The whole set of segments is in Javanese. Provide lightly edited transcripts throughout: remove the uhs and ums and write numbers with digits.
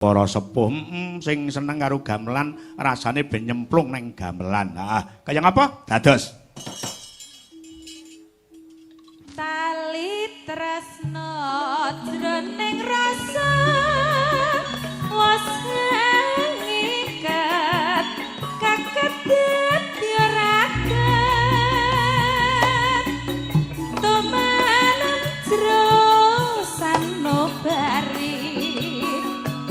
Para sepuh sing seneng karo gamelan rasane ben nyemplung neng gamelan. Heeh. Kaya ngapa? Dados. Tali tresno jroning rasa wis ngikat kakedet yo raket tumanem jero sanubari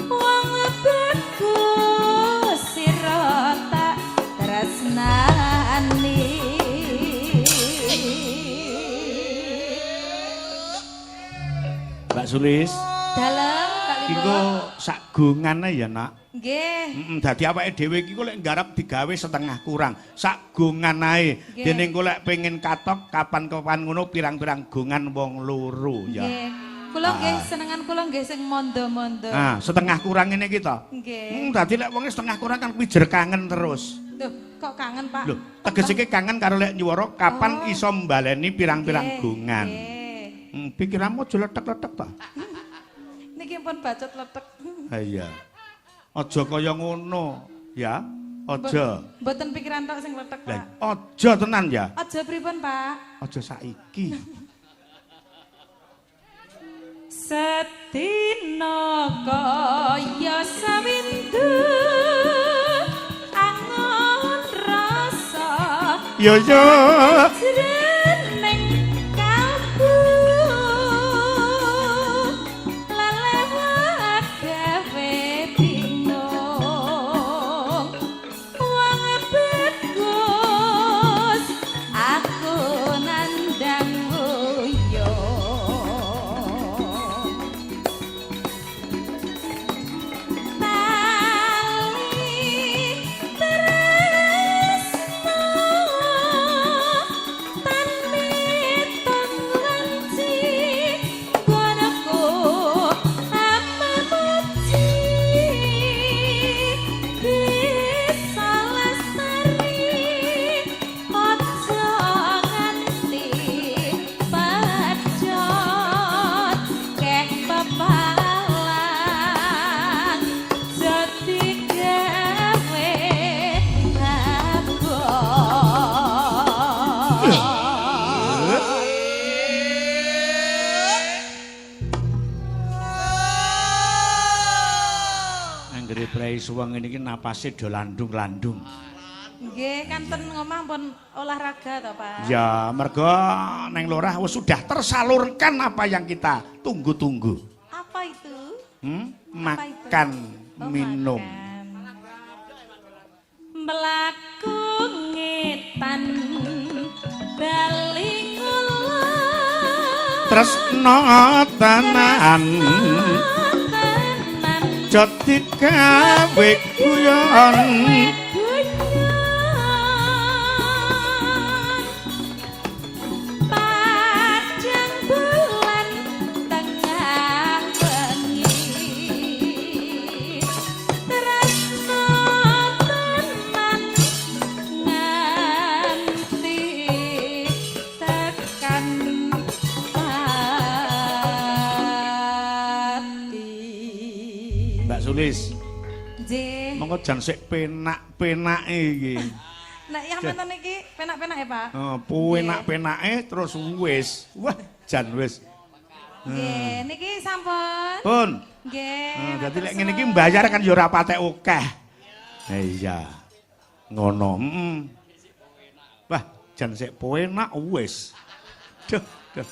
wong bagus sira tak tresnani. Mbak Sulis. Dalem Pak Iki Lipo. Sak gongane ya, Nak. Nggih. Dadi awake dhewe iki lek nggarap digawe setengah kurang. Sak gongan ae. Dene engko lek pengen katok kapan-kapan ngono pirang-pirang gongan wong loro ya. Nggih. Kula nggih senengan kula nggih sing mondo-mondo. Ah, setengah kurang ngene iki to. Nggih. Dadi lek wonge setengah kurang kan kuwi jer kangen terus. Duh, kok kangen, Pak? Lho, tegese iki kangen karo lek nyuwara kapan iso mbaleni pirang-pirang gongan. Pikiranmu aja letek-letek ta. Niki pun bacot letek. Ha iya. Aja kaya ngono, ya. Aja. Mboten pikiran tok sing letek, Pak. Aja tenan ya. Aja pripun, Pak? Aja saiki. Sedina kaya sawindu angon rasa. Yo yo. Jroning kalbu lelewat gawe bingung wong bagus aku nandang uyung tali tresno tan mitung wanci gonoku apamuji bisa lestari aja nganti pejot keh pepalang jati gawe abot. Anggere prei suweng ini iki napase do landung-landung. Nggih, kanten ngomah pun olahraga to, Pak. Ya, mergo neng lurah wis sudah tersalurkan apa yang kita tunggu-tunggu. Apa itu? Apa itu? Makan, Oh, minum. makan. Mlaku ngetan bali ngulon. Tresno tenan tenan jati gawe guyon. Padang bulan tengah wengi tresno tenan nganti tekan pati. Mbak Sulis, Nggih. monggo jan sik penak-penake iki. Nek yang menten iki penak-penak ya, Pak? Oh, penak-penake terus wis. Wah, jan wis. Nggih, niki sampun. Pun. Nggih. Dadi lek ngene iki mbayar kan ya ora patek akeh. Iya. Ngono. Heeh. Wah, jan sik penak wis. Duh, duh.